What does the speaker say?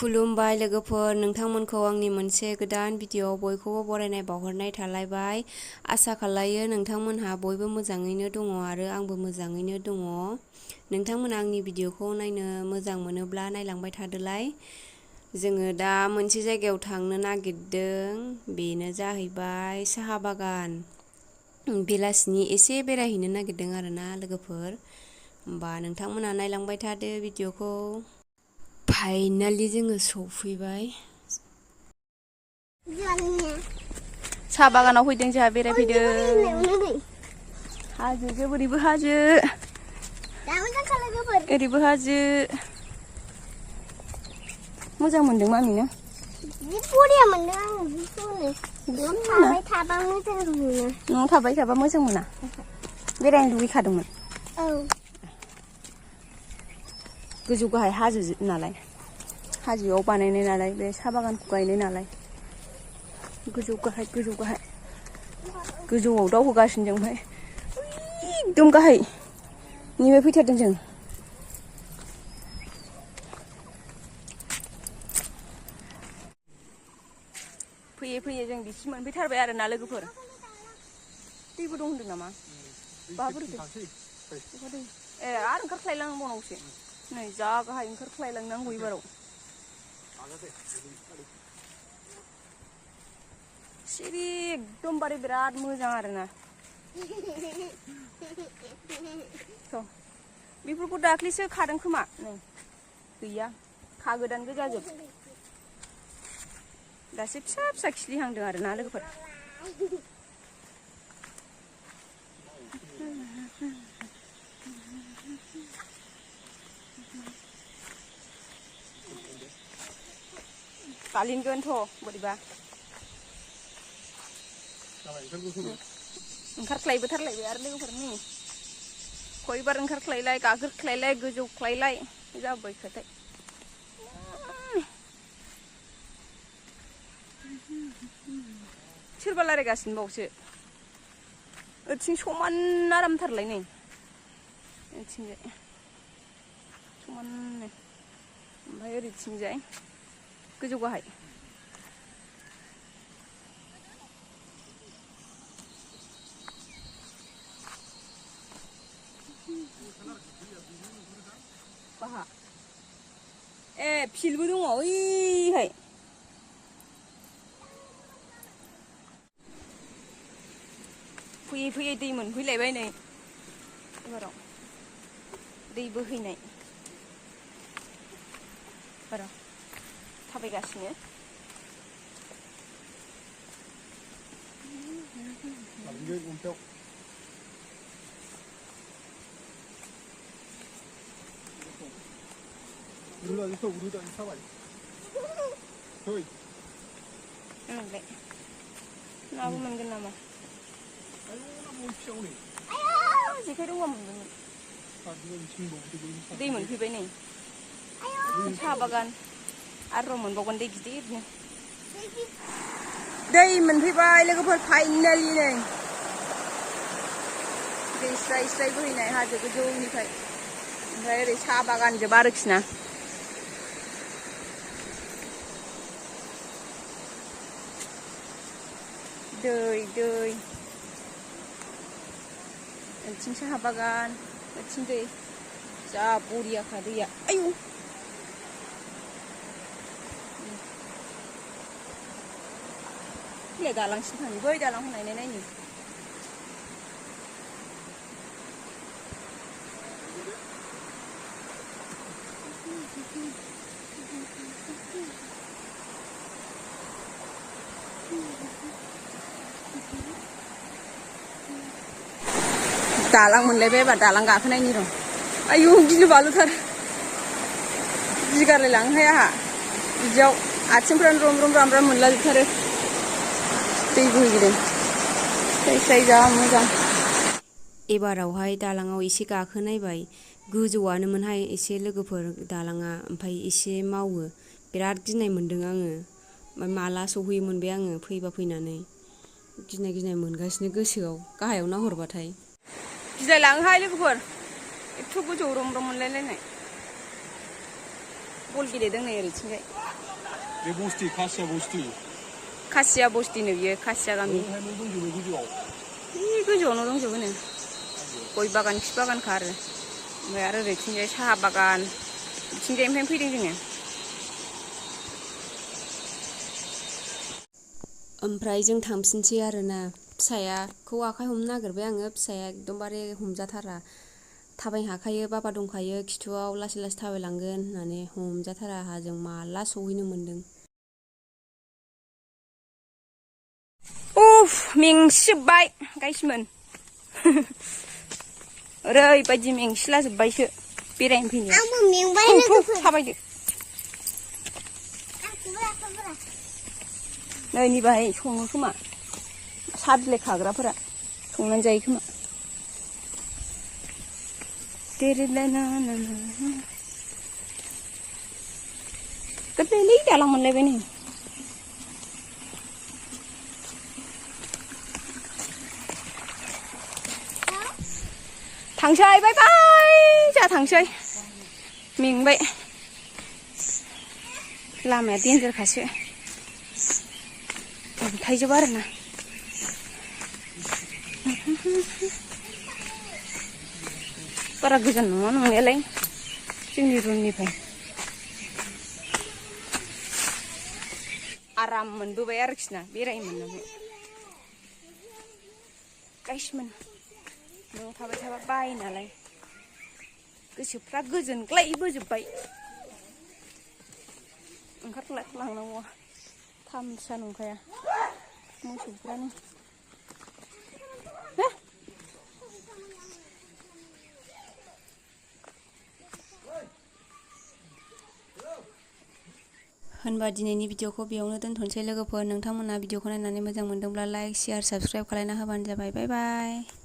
खुलुमबाय लोगोफोर, नोंथांमोनखौ आंनि मोनसे गोदान भिडिअ बयखौबो बरायनाय बावहरनाय थालायबाय। आसा खालायो नोंथांमोनहा बयबो मोजाङैनो दङ आरो आंबो मोजाङैनो दङ। नोंथांमोना आंनि भिडिअखौ नायनो मोजां मोनोब्ला नायलांबाय थादोलाय। जोङो दा मोनसे जायगायाव थांनो नागिरदों, बेनो जाहैबाय साहा बागान। बेलासिनि एसे बेरायहैनो नागिरदों आरोना लोगोफोर। होमबा नोंथांमोना नायलांबाय थादो भिडिअखौ। फाइनालि जोङो सफैबाय। साहा बागानाव फैदों, जोंहा बेरायफैदों। हाजो ओरैबो हाजो, ओरैबो हाजो। मोजां मोनदों मामिनो? जि बरिया मोनदों आङो, न'आव थाबाय थाबा मोजां मोनो। न'आव थाबाय थाबा मोजां मोना? बेरायनो लुगैखादोंमोन? औ। गोजौ गाहाय हाजो नालाय, हाजोआव बानायनाय नालाय, बे साहा बागानखौ गायनाय नालाय। गोजौ गाहाय गोजौ गाहाय, गोजौआव दावखोगासिनो जों। ओमफ्राय एकदम गाहायनिफ्राय फैथारदों जों। फैयै फैयै जों बिसिम मोनफैथारबाय आरोना लोगोफोर। दैबो दं होनदों नामा? बाहाबो दै। ए आरो ओंखारख्लायलांबावनांगौसो। नै जा गाहाय ओंखारख्लायलांनांगौ एबाराव। सिरि एकदमबारे बिराद मोजां आरोना। बेफोरखौ दाख्लैसो खादों खोमा। नै गैया, खागोदान गोजाजोब। दासो फिसा फिसा खिलिहांदों आरोना लोगोफोर। गालिनगोनथ' बोरैबा। ओंखारख्लायबोथारलायबाय आरो लोगोफोर। नै खयबार ओंखारख्लायलाय, गागोरख्लायलाय, गोजौख्लायलाय जाबाय खोथाय। सोरबा रायलायगासिनो बावसो। ओरैथिं समान आरामथारलाय नै। ओरैथिंजाय समाननो, ओमफ्राय ओरैथिंजाय गोजौ गाहाय। बाहा ए फिल्डबो दङ ओइहाय। फैयै फैयै दै मोनफैलायबाय नै एबाराव। दै बोहैनाय बारा थाबायगासिनो। नाबो मोनगोन नामा? जेखाइ दंबा मोनगौमोन। दै मोनफैबाय नै साहा बागान। आरो र' मोनबावगोन दै गिदिरनो। दै मोनफैबाय लोगोफोर, फाइनालि नै दै स्राय स्राय बोहैनाय हाजो गोजौनिफ्राय। ओमफ्राय ओरै साहा बागान जोब आरोखि ना। दै दै, ओरैथिं साहा बागान, ओरैथिं दै। जा बरियाखा दैया। आयु फैलाय दालांसिम थांनि, बै दालांखौ नायनाय नायनि। दालां मोनलायबाय एबार, दालां गाखोनायनि र'। आयु गिलु बालुथार, गिगारलाय लाङोहाय आंहा बिदियाव। आथिंफ्रानो रम रम राम राम मोनलाजोबथारो। दै बोहैदों स्राय स्राय, जा मोजां। एबारावहाय दालाङाव एसे गाखोनायबाय। गोजौआनोमोनहाय एसे लोगोफोर दालाङा, ओमफ्राय एसे मावो। बिराद गिनाय मोनदों आङो। ओमफ्राय माला सौहैयो मोनबाय आङो फैबा फैनानै। गिनाय गिनाय मोनगासिनो गोसोआव, गाहायाव नाहरबाथाय। गिलाय लाङोहाय लोगोफोर, एथ' गोजौ रम रम मोनलायलायनाय। बल गेलेदों नै ओरैथिंजाय। बे बस्ति खासिया बस्ति खासिया बस्तिनो बियो खासिया गामि गोजौआवनो दंजोबोनो गय बागान खि बागानखा आरो ओमफ्राय आरो ओरैथिंजाय साहा बागान बिथिंजायनिफ्रायनो फैदों जोङो ओमफ्राय जों थांफिनसै आरोना फिसायाखौ आखाइ हमनो नागिरबाय आङो फिसाया एकदमबारे हमजाथारा थाबायनो हाखायो बाबा दंखायो खिथुआव लासै लासै थाबायलांगोन होननानै हमजाथारा आहा जों माला सहैनो मोन्दों उफ मेंसिजोब्बाय गाइसमोन ओरैबायदि मेंसिलाजोब्बायसो बेरायनो फैनाया आंबो मेंबाय लोगोफोर थाबायदो नै नि बाहाय सङो खोमा साहा बिलाइ खाग्राफोरा संनानै जायो खोमा गोरलैलै दालां मोनलायबाय नै थांसै बाय बाय जा थांसै मेंबाय लामाया देन्जारखासो अन्थाइजोब आरोना बारा गोजान नङा नंनायालाय जोंनि रुमनिफ्राय आराम मोनबोबाय आरोखि ना बेरायनो मोननानै गाइसमोन न'आव थाबाय थाबा बायो नालाय गोसोफ्रा गोजोनग्लायबोजोब्बाय ओंखारलांनांगौआ थामसा नंखाया मोसौफ्रानो होनबा दिनैनि भिडिअखौ बेयावनो दोनथ'नोसै लोगोफोर नोंथांमोना भिडिअखौ नायनानै मोजां मोनदोंब्ला लाइक शेयार साबस्क्राइब खालामना होबानो जाबाय बाय बाय